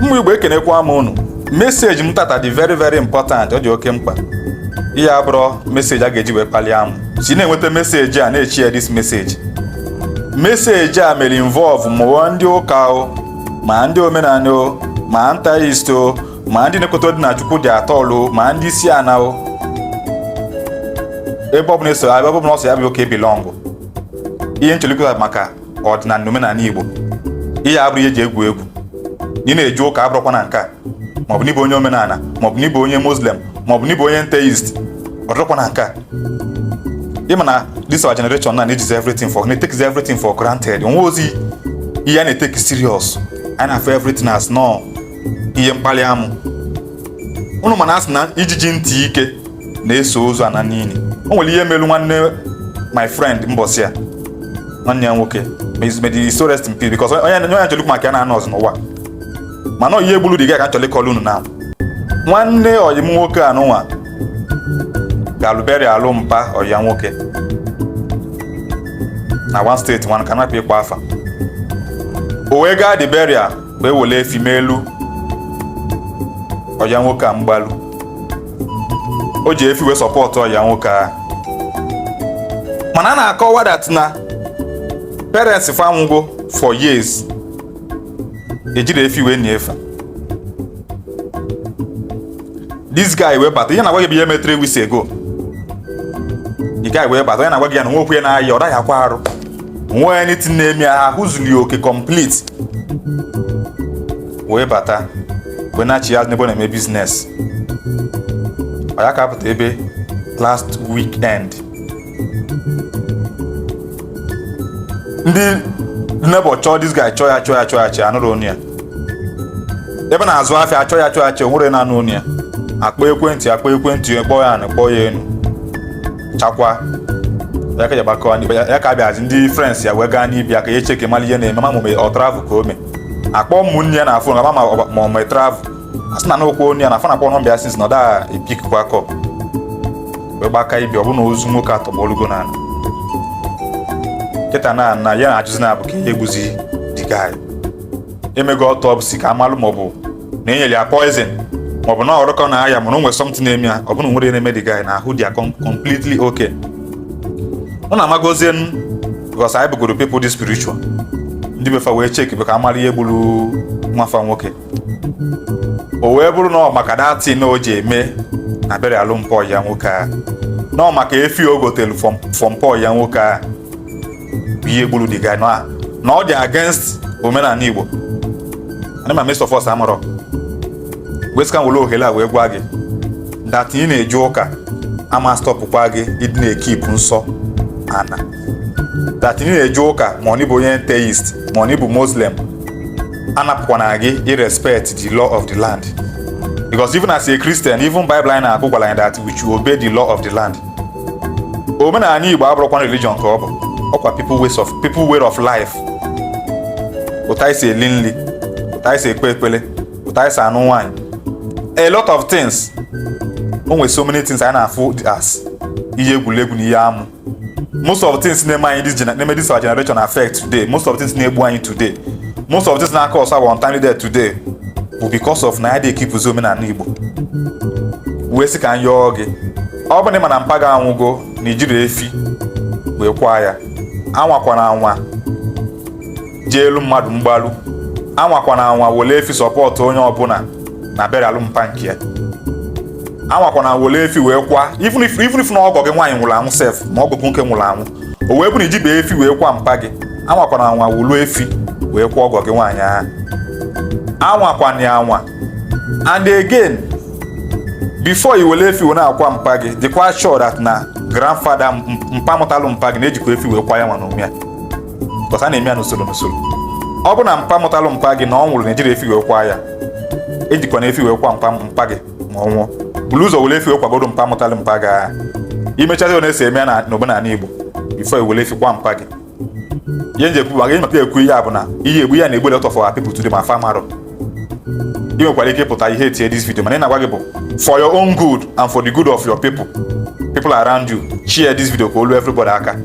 Ụmụ Igbo, ekenekwa m unu. Message m tata dị very very important, ọ dị oke mkpa. Ihe abụrụ message a ga-eji wee kpalie amụ si na-enweta message a na-echi ya. This message, message a mere involve mụọ ndị ụka o, ma ndị omenala o, ma atheist o, ma ndị na-ekweta dị na Chukwu dị atọlụ, ma ndị isi ana o. Ebe ọ bụla eso, ebe ọ bụla ọsọ ya bụ oke belong. Ihe nchọrọ maka ọdịnala na omenala Igbo, ihe abụrụ ihe eji egwu egwu. Ị na-eje ụka abụrụkwa na nke a, maọbụ n'ịbụ onye omenala, maọbụ n'ịbụ onye Muslim, maọbụ n'ịbụ onye atheist, ọ dịrọkwa na nke a. Ịma na this our generation na na-ejizi everything for na-etake everything for granted. Onwe ozi ihe a na-etake serious, anyị na-afụ everything as nọ ihe mkpali amụ. Ụnụ mana asị na ijiji ntị ike na-eso ozu ana niile. O nwere ihe melu nwanne my friend mbọsị a, nwanne ya nwoke. May the soul rest in peace, because onye onye nchọrọ ikwu maka ya na-anọ ọzọ n'ụwa, mana ihe gburu dị gị ka nchọrọ ịkọlụ unu na nwanne ọyị m nwoke anụnwa ga-alụberi alụ mpa ọyị ya nwoke na one state nwanne ka napụ ịkpọ afa. O wee gaa the burial, wee wele efi n'elu ọya nwoke a mgbalu. O ji efi wee support ọya nwoke a, mana a na-akọwa that na parents fa anwụgo for years, ejiri efi wee nie fa. This guy wee bata. Ihe na-agwa gị bụ ihe mere 3 weeks ago. The guy wee bata. Onye na-agwa gị ya na nwokwe na-aya, ọ daghị akwa arụ nwee anything na-eme ya, ahụ zuru ya oke complete. Wee bata, wee na-achị ya n'ebe ọ na-eme business. Ọ ya ka apụta ebe last weekend, ndị neighbor chọọ this guy, chọọ ya, chọọ ya, chọọ ya, chọọ, anụrụ onu ya. Ebe na-azụ afịa, achọ ya, chọọ ya, chọọ, nwere na-anụ onu ya. Akpọ ekwentị, akpọ ekwentị, kpọọ ya na kpọọ ya enu chakwa ya ka gbakọ ya ka abịazi. Ndị friends ya wee gaa n'ibia ka ya echeke mara ihe na-eme, ma ma ọ travel ka o mee. Akpọ ụmụnne ya na phone ma ma ọ mee travel, asị na n'okwu onu ya na phone, akpọ number ya since na ọ da epickwa call. Wee gbaka ibi, ọ bụ na ozu nwoke atọgbọlugo n'ala kịta na na ya na-ajụzi na abụ ka ihe egbuzi the guy. Emego autopsy ka amalụ maọbụ na enyere ya poison, maọbụ na ọrụkọ na aya, mana o nwere something na-eme ya. Ọ bụ na nwere na-eme the guy na ahụ dị ya completely okay. Ọ na-amagozie because anyị bụgoro people dị spiritual, ndị befa wee check bụ ka amara ihe gburu nwafa nwoke. O wee bụrụ na ọ maka that thing o ji eme na burial alụmpọ ya nwoke a, na ọ maka efi o gotelu from pọ ya nwoke a bụ ihe gburu the guy, na ọ dị against omenala Igbo. Ana ma most of us amarọ. Wee sị ka m were ohere a wee gwa gị that ị na-eje ụka ama stopkwa gị ịdị na-ekeep nsọ ana. That ị na-eje ụka, ma ọ bụ onye atheist, ma ọ bụ Muslim, anapụkwana gị irespect the law of the land, because even as a Christian, even Bible anyị na-akụ gwara anyị that we should obey the law of the land. Omenala Igbo abụrụkwa religion ka ọ bụ, ọkwa people ways of people way of life, otu anyị si eli nri, otu anyị si ekpe ekpere, otu anyị si anụ nwaanyị, a lot of things. O nwere so many things anyị na-afụ as ihe egwuregwu na ihe amụ. Most of the things na-eme anyị this na-eme this our generation affect today, most of the things na-egbu anyị today, most of the things na-cause our untimely death today bụ because of na anyị dị ekeepụzi omenala Igbo. Wee sị ka m yọọ gị, ọ bụ na ị ma na mpa gị anwụgo na ijiri efi wee kwa ya, anwakwana anwa jee elu mmadụ mgbalu, anwakwana anwa wele efi support onye ọbụla na burial mpa nke ya, anwakwana wele efi wee kwa, even if na ọgọ gị nwaanyị nwụrụ anwụ sef, ma ọgọ gị nwoke nwụrụ anwụ, o wee bụ na ijibe efi wee kwa mpa gị, anwakwana anwa wulu efi wee kwa ọgọ gị nwaanyị ahụ, anwakwana ya anwa. And again, before i wele efi wee na-akwa mpa gị, dịkwa sure that na grandfather mpa mụtalụ mpa gị na-ejikwa efi wee kwa ya nwa n'onwe ya, because a na-eme ya n'usoro n'usoro. Ọ bụ na mpa mụtalụ mpa gị na ọ nwụrụ na-ejiri efi wee kwa ya, ejikwa na efi wee kwa mpa mpa gị ma ọ nwụọ, buru ụzọ were efi wee kwagoro mpa mụtalụ mpa gị agha. Imechazi ọ na-esi eme ya na n'omenala Igbo before i were efi kwa mpa gị. Ihe nji ekwu maka ihe maka ekwu ihe a bụ na ihe egbu ya na-egbu a lot of our people today, ma fa marọ. Ị nwekwara ike ịpụta ihe etinye this video, mana ị na-agwa gị bụ for your own good and for the good of your people around you. Share this video ka olu everybody aka.